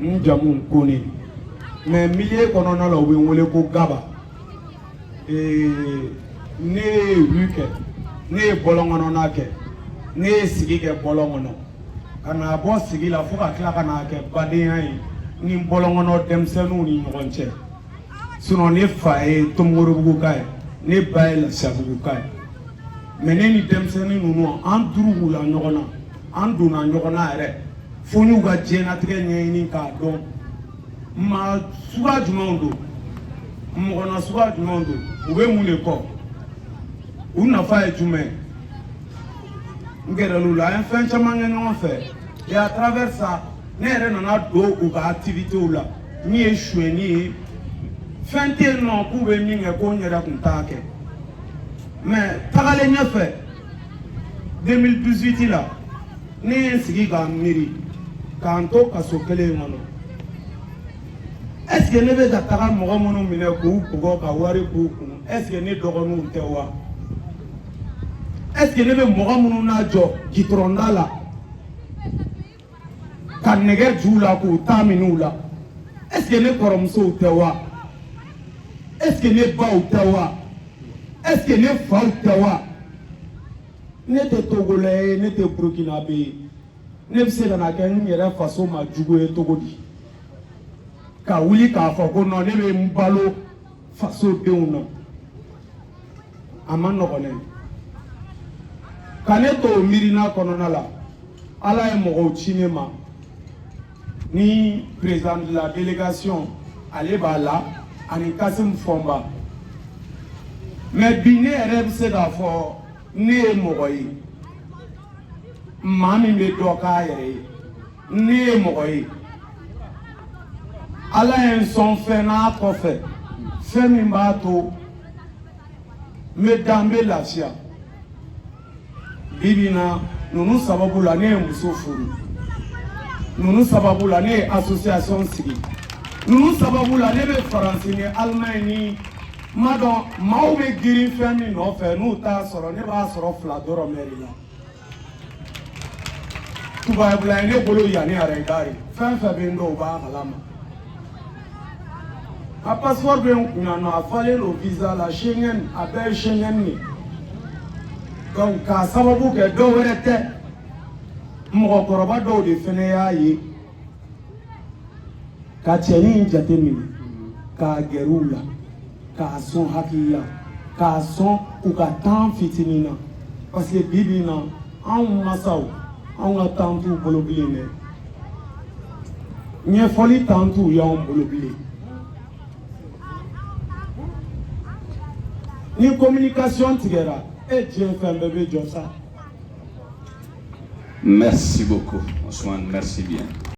N jamu Kone, mais milieu kɔnɔna la, u bɛ n wele ko Gaba. Ne ye rue kɛ, ne ye bɔlɔn kɔnɔna kɛ, ne ye sigi kɛ bɔlɔn kɔnɔ, ka na bɔ sigi la fo ka tila ka n'a kɛ badenya ye ni bɔlɔn kɔnɔ denmisɛnninw ni ɲɔgɔn cɛ. Sinon ne fa ye Tomikɔrɔbuguka ye, ne ba ye Lafiyabuguka ye, mais ne ni denmisɛnnin ninnu, an durugula ɲɔgɔn na, an donna ɲɔgɔn na yɛrɛ fo n y'u ka diɲɛlatigɛ ɲɛɲini k'a dɔn, maa suguya jumɛnw don, mɔgɔ na suguya jumɛnw don, u bɛ mun de kɔ, u nafa ye jumɛn ye. N gɛrɛl'u la, an ye fɛn caman kɛ ɲɔgɔn fɛ et à travers ça, ne yɛrɛ nana don u ka activités la. Min ye sonyɛni ye, fɛn tɛ yen nɔ k'u bɛ min kɛ ko n yɛrɛ tun t'a kɛ. Mais tagalen ɲɛfɛ, 2018 la, ne ye n sigi k'an miiri k'an to kaso kelen in kɔnɔ. Est ce que ne bɛ ka taga mɔgɔ minnu minɛ k'u bugɔ ka wari b'u kun, est ce que ne dɔgɔninw tɛ wa? Est ce que ne bɛ mɔgɔ minnu n'a jɔ gitɔrɔnda la ka nɛgɛ ju la k'u ta minɛ u la, est ce que ne kɔrɔmusow tɛ wa? Est ce que ne baw tɛ wa? Est ce que ne faw tɛ wa? Ne tɛ Togolais ye, ne tɛ Burkinabé ye. Ne bɛ se ka na kɛ n yɛrɛ faso ma jugu ye cogo di, ka wuli k'a fɔ ko non, ne bɛ n balo fasodenw na? A ma nɔgɔn dɛ. Ka ne to o miirina kɔnɔna la, Ala ye mɔgɔw ci ne ma, ni président de la délégation, ale b'a la, ani Kasim Fɔnba. Mais bi, ne yɛrɛ bɛ se k'a fɔ ne ye mɔgɔ ye, maa min bɛ dɔ k'a yɛrɛ ye. Ne ye mɔgɔ ye, Ala ye n sɔn fɛn n'a kɔfɛ, fɛn min b'a to n bɛ da, n bɛ lafiya. Bi bi in na, ninnu sababu la, ne ye muso furu. Ninnu sababu la, ne ye association sigi. Ninnu sababu la, ne bɛ Faransi ni Allemagne ni n m'a dɔn. Maaw bɛ girin fɛn min nɔfɛ n'u t'a sɔrɔ, ne b'a sɔrɔ fila dɔrɔmɛ de la. Tubabula ye ne bolo yanni arayidari, fɛn fɛn bɛ n dɔn, u b'a kalama. A passeport bɛ n kun yan nɔ, a falen don visa la, Schengen, a bɛɛ ye Schengen de. Donc k'a sababu kɛ dɔw wɛrɛ tɛ, mɔgɔkɔrɔba dɔw de fɛnɛ y'a ye ka cɛnin in jate minɛ, k'a gɛrɛ u la, k'a sɔn hakili la, k'a sɔn u ka temps fitinin na, parce que bi bi in na, anw masaw, anw ka temps t'u bolo bilen dɛ, ɲɛfɔli temps t'u y'anw bolo bilen. Ni communication tigɛra e, diɲɛ fɛn bɛɛ bɛ jɔ sa. Merci beaucoup, Ousmane. Merci bien.